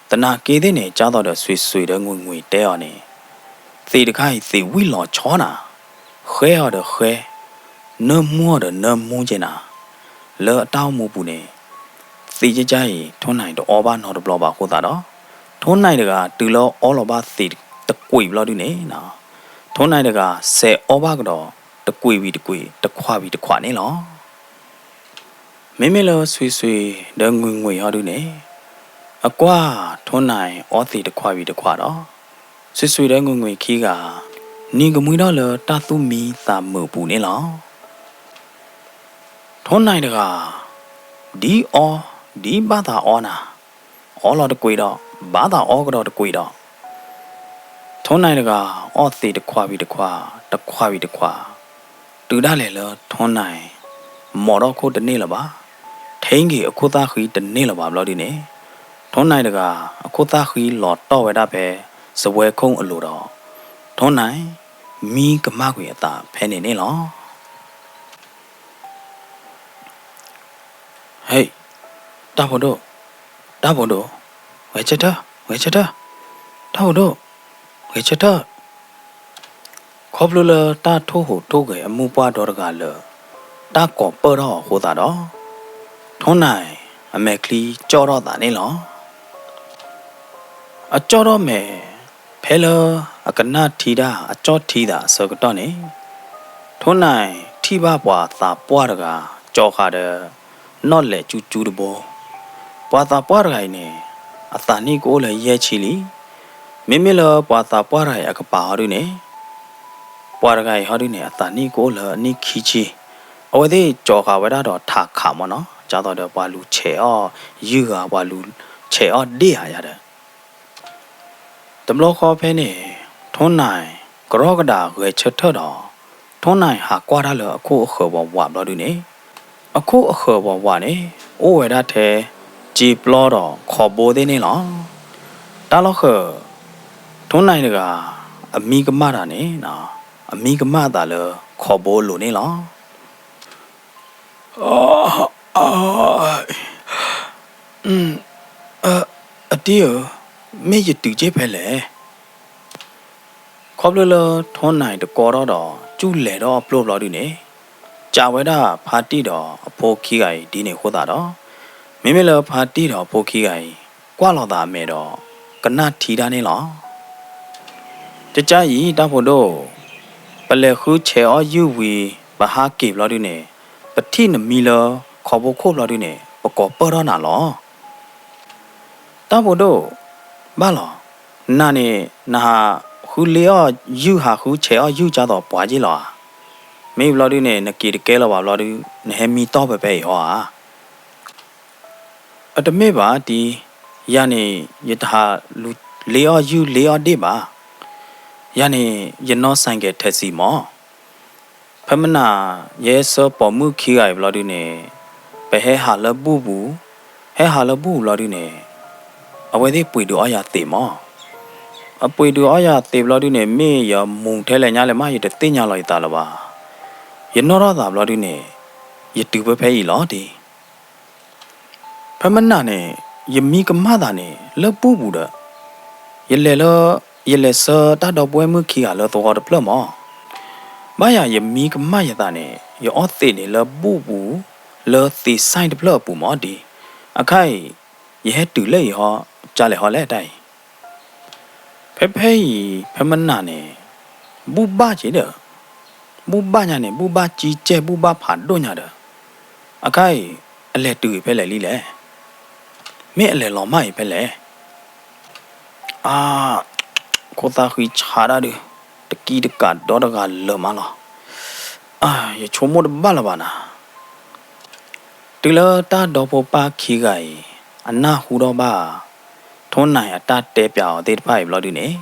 သနာ်က့သ့ၣ်န့ၣ် ဒ်သိးဒီးဆွ့ၤဆွ့ၤဒီးငွ့ၤငွ့ၤတဲအီၤန့ၣ်, သံးတခါအံၤသံးဝံၣ်လီၤဆီနၤ, ဃဲအီၤဒီးဃဲ, နၢမူအီၤဒီးနၢမူက့နၤ, လၢအတၢ်အိၣ်မူပူၤန့ၣ်, သံးကကၢ်အံၤ ထိၣ်နၢ်တအီဘၣ်နီတဘျီဘၣ်အဃိသတးဒီး, ထိၣ်နၢ်တဂၤတုၤလၢအီလီၤဘၣ်သံးတကွံာ်ဘျီဒုန့ၣ်, ထိၣ်နၢ်တဂၤစဲးအီဘၣ်ကဒီး, တကွံာ်ဝံၤတကွံာ် တခွးဝံၤတခွးန့ၣ်လီၤ. မ့မ့ၢ်လၢဆွ့ၤဆွ့ၤဒီးငွ့ၤငွ့ၤဟီဒုန့ၣ်, အကွၢ်ထိၣ်နၢ်အီသံးတခွးဝံၤတခွးဒီး, ဆွ့ၤဆွ့ၤဒီးငွ့ၤငွ့ၤခံဂၤ, နံၤကမှံထီၣ်လၢတၢ်သူၣ်မံသးမုာ်အပူၤန့ၣ်လီၤ. ထိၣ်နၢ်တဂၤ ဒ်အီ ဒ်ဘၣ်သးအီနၤ, အီလီၤတကွံာ်ဒီး ဘၣ်သးအီကဒီးတကွံာ်ဒီး, ထိၣ်နၢ်တဂၤ အီသံးတခွးဝံၤတခွး, တခွးဝံၤတခွး, တုၤဒၣ်လဲာ်လၢထိၣ်နၢ် မိာ်ထီၣ်ခိၣ်တန့ၢ်လၢၤဘၣ်, ထ့က့ၤအခိၣ်သၣ်ဃံတန့ၢ်လၢၤဘၣ်ဘျီဒုန့ၣ်, ထိၣ်နၢ်တဂၤ အခိၣ်သၣ်ဃံလီၤတီၢ်ဝဲဒၣ်ဖဲ စဝဲခိၣ်အလိၤဒီး, ထိၣ်နၢ် မံကမၣ်ကွံာ်အသးဖဲန့ၣ်န့ၣ်လီၤ. ဟ့ၣ်, တၢ်ဖိဒိၣ်, တၢ်ဖိဒိၣ်, ဂဲၤဆၢထၢၣ်, ဂဲၤဆၢထၢၣ်, တၢ်ဖိဒိၣ်, ဂဲၤဆၢထၢၣ်. ခီဖျိလၢတၢ်ထိၣ်ဟူးထိၣ်ဂဲၤအမုၢ်ပှၢ်ဒီတဂၤလၢ တၢ်ကိးပၢၢ်ထီၣ်အီၤအဃိသတးဒီး, ထိၣ်နၢ်အမဲာ်ချံကၠီၣ်ထီၣ်သးန့ၣ်လီၤ. အကၠီၣ်ထီၣ်မဲာ် ဖဲလၢအကနၣ်ထံတၢ်အကၠီၣ်ထံသးအဆၢကတီၢ်န့ၣ်, ထိၣ်နၢ်ထံၣ်ဘၣ်ပှၤသးပှၢ်တဂၤ ကၠီၤဃာ်ဒီး နီၣ်လဲၣ်ကၠူကၠူတဘိ. ပှၤသးပှၢ်တဂၤအံၤန့ၣ် အသးနံၣ်ကအိၣ်လၢယဲၢ်ဆံလံ. မ့မ့ၢ်လၢပှၤသးပှၢ်တဂၤအံၤအကပၤဟီဒုန့ၣ်, ပှၤတဂၤအံၤဟီဒုန့ၣ် အသးနံၣ်ကအိၣ်လၢအနံၣ်ခံဆံ. အဝဲသ့ၣ်ကၠီၤဃာ်ဝဲဒၣ်ဒီးထးခးမ့ၢ်နီၤ, ဒ်သိးဒီးပှၤလူၤဆဲးအီၣ်ယုၢ်ဂၤ, ပှၤလူၤဆဲးအီၣ်ဒ့ၣ်ဧါယၤဒီး တဘျီဃီဖဲန့ၣ်, ထိၣ်နၢ်ကရီကဒးဂဲၤဆၢထၢၣ်ဒီး, ထိၣ်နၢ်ဟးကွၢ်တၢ်လၢအခိၣ်အဃၢၤဝးဝးဘျီဒုန့ၣ်, အခိၣ်အဃၢၤဝးဝးန့ၣ် အိၣ်ဝဲဒၣ်ထဲ စံာ်ပျီဒီးခီဘိသ့ၣ်န့ၣ်လီၤ. တၢ်လီၢ်ဃၢၤ ထိၣ်နၢ်တဂၤ အမံကမၣ်တၢ်န့ၣ်, အမံကမၣ်အသးလၢခီဘိအလိၤန့ၣ်လီၤ. အတံၤဧၢ, မ့ၢ်ယတုၤက့ၤဖဲလဲၣ်. ခီဖျိလၢထိၣ်နၢ်တကီထီၣ်ဒီး ကၠူၣ်လဲၤထီၣ်အပျိၢ်ဘျီဒုန့ၣ်, ကးဝဲဒၣ်ဖါတံၢ်ဒီးအဖိခံဂၤအံၤဒ်န့ၣ်အဃိသတးဒီး, မ့မ့ၢ်လၢဖါတံၢ်ဒီးအဖိခံဂၤအံၤ ကွၢ်လီၤသးအမဲာ်ဒီး ကနၣ်ထံတၢ်န့ၣ်လီၤ. ကကါအံၤ တၢ်ဖိဒိၣ်, ပလဲၤဃုဆဲးအီၣ်ယုၢ်ဝံၤ ပဟးက့ၤဘျီဒုန့ၣ်, ပထံၣ်နမံလၢခီဖိခိၣ်ဘျီဒုန့ၣ် ပကိးပၢၢ်ထီၣ်နၤလီၤ. တၢ်ဖိဒိၣ်, ဘၣ်လီၤ, နၤန့ၣ် နဟးဃုလ့အီၣ်ယုၢ် ဟးဃုဆဲးအီၣ်ယုၢ်ကၢ်သိးပှၤက့လီၤဧါ. မ့ၢ်ဘျီဒုန့ၣ် နက့ၤတကဲလၢၤဘၣ်ဘျီဒု, နဟဲမံတီၢ်ဖဲဖဲအံၤဟီဧါ. အတမ့ၢ်ဘၣ်တံၤ, ယၤန့ၣ် ယတဟးလူၤလ့အီၣ်ယုၢ်လ့အီၣ်ဒ့ၣ်ဘၣ်. ယၤန့ၣ် ယနီၢ်စဲးကဲးထဲးစံၤမး. ဖဲမနၤ ယဟဲဆှၢပိာ်မုၣ်ခံဂၤအံၤဘျီဒုန့ၣ်, ပဟဲဟးလၢဘူၣ်ပူၤ, ဟဲဟးလၢဘူၣ်ပူၤဘျီဒုန့ၣ်, အဝဲသ့ၣ်ပှ့ၤဒုးအီၣ်ယၤသံးမး. အပှ့ၤဒုးအီၣ်ယၤသံးဘျီဒုန့ၣ် မ့ၢ်ယမိၢ်ထဲလဲၣ်ညါလဲၣ်မး ယတသ့ၣ်ညါလီၤယသးလၢၤဘၣ်. ယနီၣ်ထီၣ်သးဘျီဒုန့ၣ်, ယတုၤဖဲဖဲအံၤလီၤတံၤ. ဖဲမနၤန့ၣ် ယမံကမၣ်သးန့ၣ် လၢဘူၣ်ပူၤဒီး, ယလဲၤလၢ, ယလဲၤဆှၢတၢ်ဒီပုၢ်ဝဲၢ်မုၣ်ခံဂၤလၢသဝီတဖျၢၣ်မး. ဘၣ်ယၤယမံကမၣ်ယသးန့ၣ် ယအီၣ်သံးန့ၣ်လၢဘူၣ်ပူၤ, လၢသံးဆိုင်တဖျၢၣ်အပူၤမးတံၤ. အခါအံၤ ယဟဲတုၤလၢအံၤဟီ, ကၢ်လဲၣ်ဟီလဲၣ်တၢ်အံၤ. ဖဲဖဲအံၤ ဖဲမနၤန့ၣ် ဘူၣ်ဘၣ်က့ၤဒီး, ဘူၣ်ဘၣ်ညါန့ၣ် ဘူၣ်ဘၣ်ကံကဲၣ် ဘူၣ်ဘၣ်ဖးဒိၣ်ညါဒီး, အခါအံၤ အလဲၤတုၤအံၤဖဲလဲၣ်လံလဲၣ်. မ့ၢ်အလဲၤလီၤမၢ်အံၤဖဲလဲၣ်. အါ, ခိၣ်သၣ်ဃံဆါဒၣ်ဒုး, တကံတကးဒီတဂၤလၢာ်မးလီၤ. အါ, ယဆိကမိၣ်တဘၣ်လၢၤဘၣ်နၤ. တုၤလၢတၢ်ဒီဖိပၢ်ခံဂၤအံၤ အနၢ်ဟူထီၣ်ဘၣ် ထိၣ်နၢ်အတၢ်တဲပၠးအီၤသ့ၣ်တဖၣ်အံၤဘျီဒုန့ၣ်,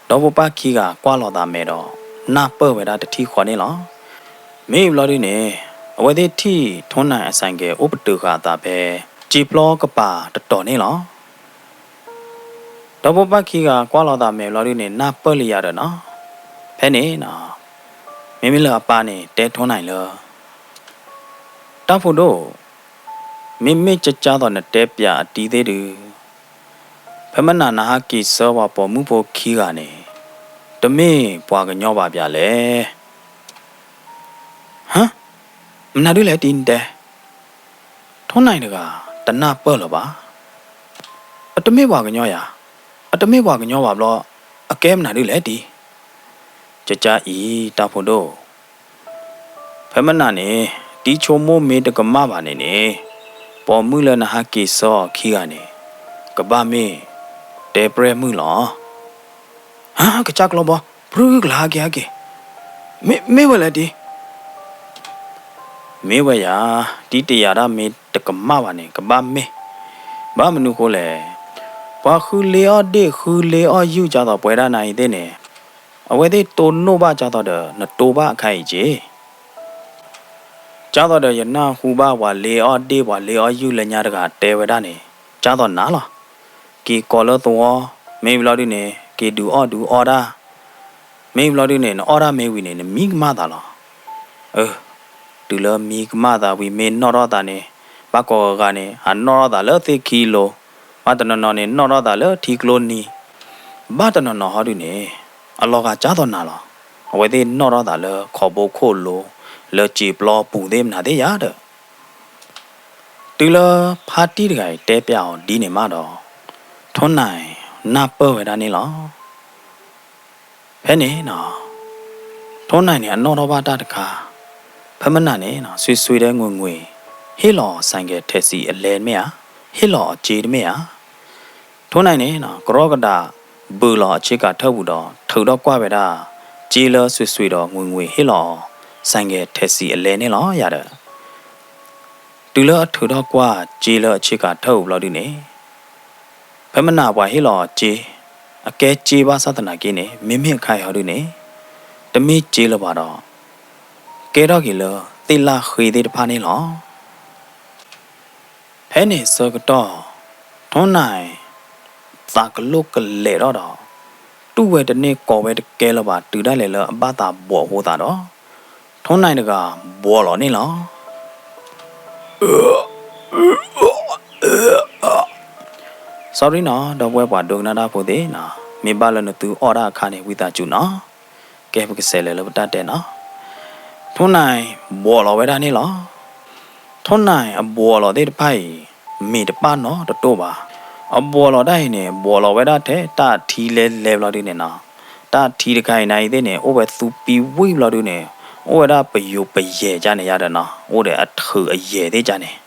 ဒီဖိပၢ်ခံဂၤကွၢ်လီၤသးမဲာ်ဒီး နၢ်ပၢၢ်ဝဲဒၣ်တထံၣ်ဃီန့ၣ်လီၤ. မ့ၢ်ဘျီဒုန့ၣ် အဝဲသ့ၣ်ထံၣ်ထိၣ်နၢ်အဆိုင်ကယ်အိၣ်ပတုာ်ဃာ်အသးဖဲ စံာ်ပျီကပၤတတီၤန့ၣ်လီၤ. ဒီဖိပၢ်ခံဂၤကွၢ်လီၤသးမဲာ်ဘျီဒုန့ၣ် နၢ်ပၢၢ်လံယၤဒီးနီၤ, ဖဲန့ၣ်နီၤ, မ့မ့ၢ်လၢအပၢ်န့ၣ် တဲထိၣ်နၢ်အံၤလၢ တၢ်ဖိဒိၣ်, မ့မ့ၢ်ကကၢ်သိးနတဲပၠးအတံၤသ့ၣ်ဒုး, ဖဲမနၤနဟးက့ၤဆှၢပှၤပိာ်မုၣ်ဖိခံဂၤန့ၣ်, တမ့ၢ်ပှၤကညီဘၣ်ပၠးလဲၣ်. ဟါ, မနုၤဒုလဲၣ်တံၤနတဲ, ထိၣ်နၢ်အံၤတဂၤ တနၢ်ပၢၢ်လၢၤဘၣ်. အတမ့ၢ်ပှၤကညီယၤ, အတမ့ၢ်ပှၤကညီဘၣ်ဘျီ, အကဲမနုၤဒုလဲၣ်တံၤ. ကကၢ်အံၤ တၢ်ဖိဒိၣ်, ဖဲမနၤန့ၣ် တံၤဆိကမိၣ်မ့ၢ်တကမၣ်ဘၣ်န့ၣ်န့ၣ်, ပိာ်မုၣ်လၢနဟးက့ၤဆှၢအီၤခံဂၤန့ၣ်, ကဘၣ်မ့ၢ်တဲပြဲၢ်မုၣ်လီၤ. ဟါ, ကစၢ်ကျီဘီ, ပြုကလၤဟးက့ၤဟးက့ၤ, မ့ၢ်ဝဲလဲၣ်တံၤ. မ့ၢ်ဝဲယၤ, တံၤတယၤတၢ်မ့ၢ်တကမၣ်ဘၣ်န့ၣ် ကဘၣ်မ့ၢ်, ဘၣ်မနုၤဃိလဲၣ်, ပှၤဃုလ့အီၣ်ဒ့ၣ် ဃုလ့အီၣ်ယုၢ် ကၢ်သိးပှဲၤဒၣ်နၤအံၤသ့ၣ်န့ၣ်, အဝဲသ့ၣ်တိၢ်နီၣ်ဘၣ် ကၢ်သိးဒီး နတိၢ်ဘၣ်အခါအံၤက့ၤ ကၢ်သိးဒီးယနၢ်ဟူဘၣ်ပှၤလ့အီၣ်ဒ့ၣ် ပှၤလ့အီၣ်ယုၢ်လၢညါတဂၤတဲဝဲဒၣ်န့ၣ်, ကၢ်သိးနၤလီၤ. က့ၤကိးလၢသဝီ, မ့ၢ်ဘျီဒုန့ၣ် က့ၤဒုးအီၣ်ဒုးအီတၢ်, မ့ၢ်ဘျီဒုန့ၣ် နအီၣ်တၢ်မ့ၢ်ဝံၤန့ၣ် နမံကမၣ်သးလီၤ. အၢ, တုၤလၢမံကမၣ်သးဝံၤ မ့ၢ်နီၣ်ထီၣ်သးန့ၣ်, ဘၣ်ကိးဂၤဂၤန့ၣ် ဟးနီၣ်ထီၣ်သးလၢသ့ၣ်ခံလိၤ, ဘၣ်တနီၤနီၤန့ၣ် နီၣ်ထီၣ်သးလၢထံကျိနံၤ, ဘၣ်တနီၤနီၤဟီဒုန့ၣ် အလီၤဂာ်ကၢ်သိးနၤလီၤ. အဝဲသ့ၣ်နီၣ်ထီၣ်သးလၢခီဘိခိၣ်လိၤ, လၢစံာ်ပျီပူၤသ့ၣ်မနုၤသ့ၣ်ယၤဒီး တုၤလၢဖါတံၢ်တဂၤအံၤတဲပျးအီၤဒ်န့ၣ်မးဒီး, ထိၣ်နၢ်နၢ်ပၢၢ်ဝဲဒၣ်န့ၣ်လီၤ. ဖဲန့ၣ်, ထိၣ်နၢ်န့ၣ် အနီၣ်ထီၣ်ဘၣ်တၢ်တခါ, ဖဲမနၤန့ၣ် ဆွ့ဆွ့ဒီးငွ့ငွ့, ဟ့ၣ်လီၤအီၤ ဆိုင်ကယ် taxi အလဲမ့ၢ်ဧါ, ဟ့ၣ်လီၤအီၤစ့တမ့ၢ်ဧါ. ထိၣ်နၢ်န့ၣ် ကရီကဒးဘုးလီၤအဆ့ကၤထၢၣ်ပူၤဒီး ထုးထီၣ်ကွၢ်ဝဲဒၣ် စ့လၢဆွ့ဆွ့ဒီးငွ့ငွ့ဟ့ၣ်လီၤအီၤ ဆိုင်ကယ် taxi အလဲန့ၣ်လီၤယၤဒီး တုၤလၢအထုးထီၣ်ကွၢ်စ့လၢအဆ့ကၤထၢၣ်ပူၤဘျီဒုန့ၣ်, ဖဲမနၤပှၤဟ့ၣ်လီၤအီၤစ့, အကဲစ့ဘၣ်ဆၣ်သနာ်က့န့ၣ် မ့မ့ၢ်အခါအံၤဟီဒုန့ၣ် တမ့ၢ်စ့လၢၤဘၣ်ဒီး ကဲထီၣ်က့ၤလၢသ့ၣ်လၣ်ဃ့သ့ၣ်တဖၣ်န့ၣ်လီၤ. ဖဲန့ၣ်ဆၢကတီၢ်, ထိၣ်နၢ် သးကလိၣ်ကလဲာ်ထီၣ်ဒီး တူၢ်ဝဲတန့ၢ် ကိးဝဲတကဲလၢၤဘၣ် တုၤဒၣ်လဲာ်လၢအဘၣ်သးဘှီးအဃိသတးဒီး ထိၣ်နၢ်တဂၤဘှီးလီၤန့ၣ်လီၤ. sorry နီၤ ဒီပုၢ်ဝဲၢ်ပှၤဒိကနၣ်တၢ်ဖိသ့ၣ်နီၤ, မ့ၢ်ဘၣ်လၢနသုအီၣ်တၢ်အခါန့ၣ် ဝံသးစူၤနီၤ. ကဲပကစးလဲၤလၢပတၢ်တဲနီၤ. ထိၣ်နၢ်ဘှီးလီၤဝဲဒၣ်န့ၣ်လီၤ. ထိၣ်နၢ်အဘှီးလီၤသ့ၣ်တဖၣ်အံၤ မ့ၢ်တပၣ်နီတတိၢ်ဘၣ်. အဘှီးလီၤတၢ်အံၤန့ၣ် ဘှီးလီၤဝဲဒၣ်ထဲတၢ်ထံလဲလဲဘျီဒုန့ၣ်နီၤ. တၢ်ထံတခါအံၤနၤအံၤသ့ၣ်န့ၣ် အိၣ်ဝဲသူပံဝံၣ်ဘျီဒုန့ၣ်, အိၣ်ဝဲဒၣ်ပယိၤပယဲၢ်ကၢ်န့ၣ်ယၤဒီးနီၤ, အိၣ်ဒီးအထုးအယဲၢ်သ့ၣ်ကၢ်န့ၣ်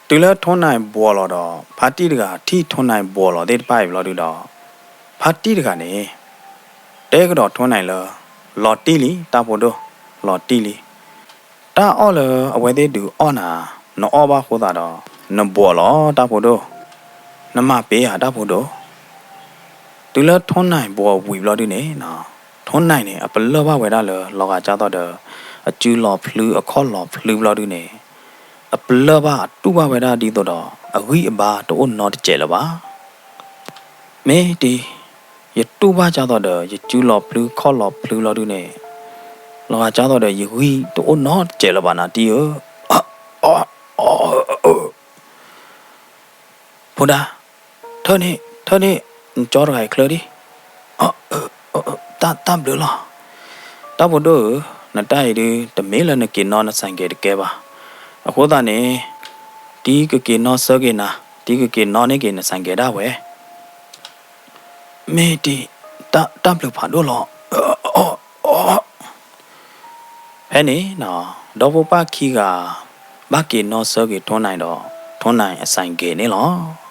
တုၤလၢထိၣ်နၢ်ဘှီးလီၤဒီး ဖါတံၢ်တဂၤထံၣ်ထိၣ်နၢ်ဘှီးလီၤသ့ၣ်တဖၣ်အံၤဘျီဒုဒီး ဖါတံၢ်တဂၤန့ၣ် တဲကဒီးထိၣ်နၢ်လၢ လီၤတံၢ်လံ တၢ်ဖိဒိၣ်, လီၤတံၢ်လံ. တၢ်အီၣ်လၢအဝဲသ့ၣ်ဒုးအီၣ်နၤ, နအီၣ်ဘၣ်အဃိသတးဒီး နဘှီးလီၤတၢ်ဖိဒိၣ်, နမၤပ့ၤဧါတၢ်ဖိဒိၣ်. တုၤလၢထိၣ်နၢ်ဘှီးဝံၤဘျီဒုန့ၣ်, ထိၣ်နၢ်န့ၣ် အပလၢၢ်ဘၣ်ဝဲဒၣ်လၢလီၤဂာ်ကၢ်သိးဒီး အစုလီၤဖျုအခီၣ်လီၤဖျုဘျီဒုန့ၣ်, အပလၢၢ်ဘၣ်အတူၢ်ဘၣ်ဝဲဒၣ်ဒ်သိးဒီး အဂံၢ်အဘါတအိၣ်နီတစဲးလၢၤဘၣ်. မ့ၢ်တံၤ, ယတူၢ်ဘၣ်ကၢ်သိးဒီး ယစုလီၤဖျုခီၣ်လီၤဖျုလီၤဒုန့ၣ်, လီၤဂာ်ကၢ်သိးဒီး ယဂံၢ်တအိၣ်နီတစဲးလၢၤဘၣ်နၤတံၤဧၢ. ဖိဒါ, ထၢန့ၣ်, ထၢန့ၣ်, နကၠီတဂၤအံၤချၢဒံး. တၢ်ဘျုးလီၤ. တၢ်ဖိဒိၣ်ဧၢ, နတၢ်အံၤဒုး တမ့ၢ်လၢနက့ၤနီၣ်နဆိုင်ကယ်တကဲဘၣ်. အဃိသတးန့ၣ် တံၤကက့ၤနီၣ်ဆၢက့ၤနၤ, တံၤကက့ၤနီၣ်န့ၢ်က့ၤနဆိုင်ကယ်ဒၣ်ဝဲ. မ့ၢ်တံၤ, တၢ်ဘျုးဖးဒိၣ်လီၤ. ဖဲန့ၣ်, ဒီဖိပၢ်ခံဂၤ ဘၣ်က့ၤနီၣ်ဆၢက့ၤထိၣ်နၢ်ဒီး ထိၣ်နၢ်အဆိုင်ကယ်န့ၣ်လီၤ.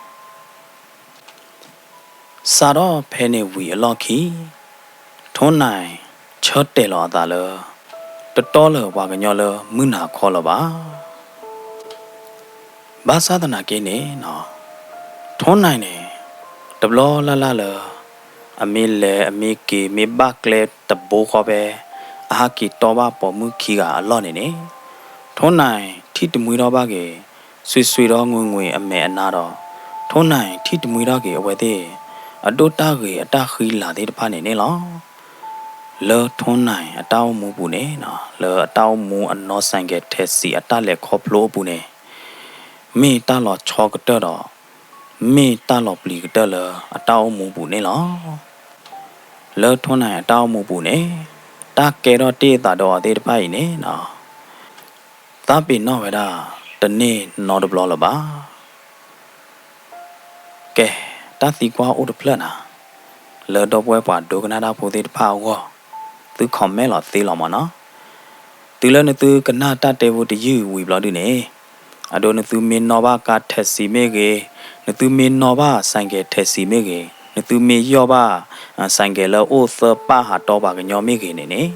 စးထီၣ်ဖဲန့ၣ်ဝံၤအလီၢ်ခံ, ထိၣ်နၢ်ဆၢတဲာ်လီၤအသးလၢ တတီလၢၤပှၤကညီလၢမုၢ်နၤခီလၢၤဘၣ်. ဘၣ်ဆၣ်သနာ်က့န့ၣ်, ထိၣ်နၢ်န့ၣ် တဘျီလၢ်လၢ်လၢ အမ့ၢ်လဲၤအမ့ၢ်က့ၤမ့ၢ်ဘၣ်ကျဲတဘိဃီဖဲ အဟးက့ၤတီၢ်ဘၣ်ပိာ်မုၣ်ခံဂၤအလီၢ်န့ၣ်န့ၣ်, ထိၣ်နၢ်ထံၣ်တမှံထီၣ်ဘၣ်က့ၤ ဆွ့ဆွ့ဒီးငွ့ငွ့အမဲာ်အနါဒီး ထိၣ်နၢ်ထံၣ်တမှံထီၣ်က့ၤအဝဲသ့ၣ် အဒိၣ်တၢ်ဂ့ၤအတၢ်ဃံလၤသ့ၣ်တဖၣ်န့ၣ်န့ၣ်လီၤ. လၢထိၣ်နၢ်အတၢ်အိၣ်မူပူၤန့ၣ်, လၢအတၢ်အိၣ်မူအနီၢ်ဆိုင်ကယ် taxi အတၢ်လဲၤခီဖျိအပူၤန့ၣ် မ့ၢ်တၢ်လီၤဆီကတၢၢ်ဒီး မ့ၢ်တၢ်လီၤပျံၤကတၢၢ်လၢအတၢ်အိၣ်မူပူၤန့ၣ်လီၤ. လၢထိၣ်နၢ်အတၢ်အိၣ်မူပူၤန့ၣ်, တၢ်ကဲထီၣ်တ့ၢ်အသးဒီးအီၤသ့ၣ်တဖၣ်အံၤန့ၣ်, သးပ့ၤနီၣ်ဝဲဒၣ်တန့ၢ်နီတဘျီလၢၤဘၣ်. ကဲ, တၢ်သံကွၢ်အိၣ်တဖျၢၣ်နၤ, လၢဒီပုၢ်ဝဲၢ်ပှၤဒိကနၣ်တၢ်ဖိသ့ၣ်တဖၣ်အဂီၢ်, သု comment လီၤသ့လီၤမၢ်နီၤ. တုၤလၢနသုကနၣ်တၢ်တဲဖိတယုၢ်ဝံၤဘျီဒုန့ၣ်, အဒိနသုမ့ၢ်နီၣ်ဘၣ်ကါ taxi မ့ၢ်ဂ့ၤ, နသုမ့ၢ်နီၣ်ဘၣ်ဆိုင်ကယ် taxi မ့ၢ်ဂ့ၤ, နသုမ့ၢ်ယီၢ်ဘၣ်ဆိုင်ကယ်လၢအိၣ်သၢပၢ်ဟးတီပှၤကညီမ့ၢ်ဂ့ၤန့ၣ်န့ၣ်,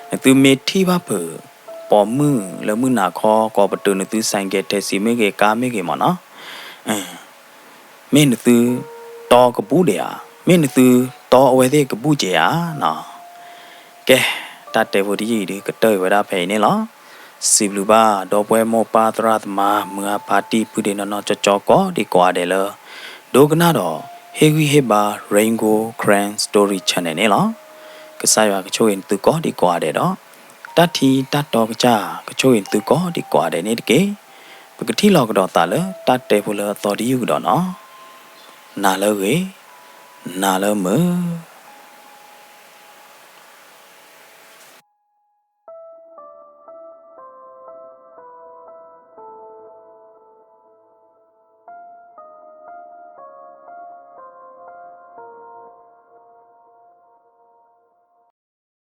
နသုမ့ၢ်ထံၣ်ဘၣ်ဖုး ပိာ်မုၣ်လၢမုၢ်နၤခီ ကိးပတုာ်နသု ဆိုင်ကယ် taxi မ့ၢ်ဂ့ၤ ကါမ့ၢ်ဂ့ၤမ့ၢ်နီၤ, မ့ၢ်နသုတီကဘူၣ်ဒံးဧါ, မ့ၢ်နသုတီအဝဲသ့ၣ်ကဘူၣ်ကဲဧါနီၤ. ကဲ, တၢ်တဲဖိတယုၢ်အံၤဒုး ကတၢၢ်အံၤဝဲဒၣ်ဖဲအံၤန့ၣ်လီၤ. စံးဘျုးဘၣ် ဒီပုၢ်ဝဲၢ်မိၢ်ပၢ်သရၣ်သမါ မုၢ်ဂၢ်ဖါတံၢ် ဖုဒ့နီၢ်နီၢ်ကၠီကၠီ ကိးဒံကိးဂၤဒဲးလၢ ဒိကနၣ်ဒီး ဟ့ၣ်ဂံၢ်ဟ့ၣ်ဘါ Rain Gold Karen Story Channel န့ၣ်လီၤ. ကစၢ်ယွၤကဆိၣ်ဂ့ၤနသုကိးဒံကိးဂၤဒဲးဒီး တၢ်ထံတၢ်တီကစၢ် ကဆိၣ်ဂ့ၤနသုကိးဒံကိးဂၤဒဲးန့ၣ်တက့ၢ်. ပကထံၣ်လိာ်ကဒီးသးလၢတၢ်တဲဖိလၢအသီတယုၢ်ကဒီးနီၤ. နၤလၢအဂ့ၤ, နၤလၢမုာ်.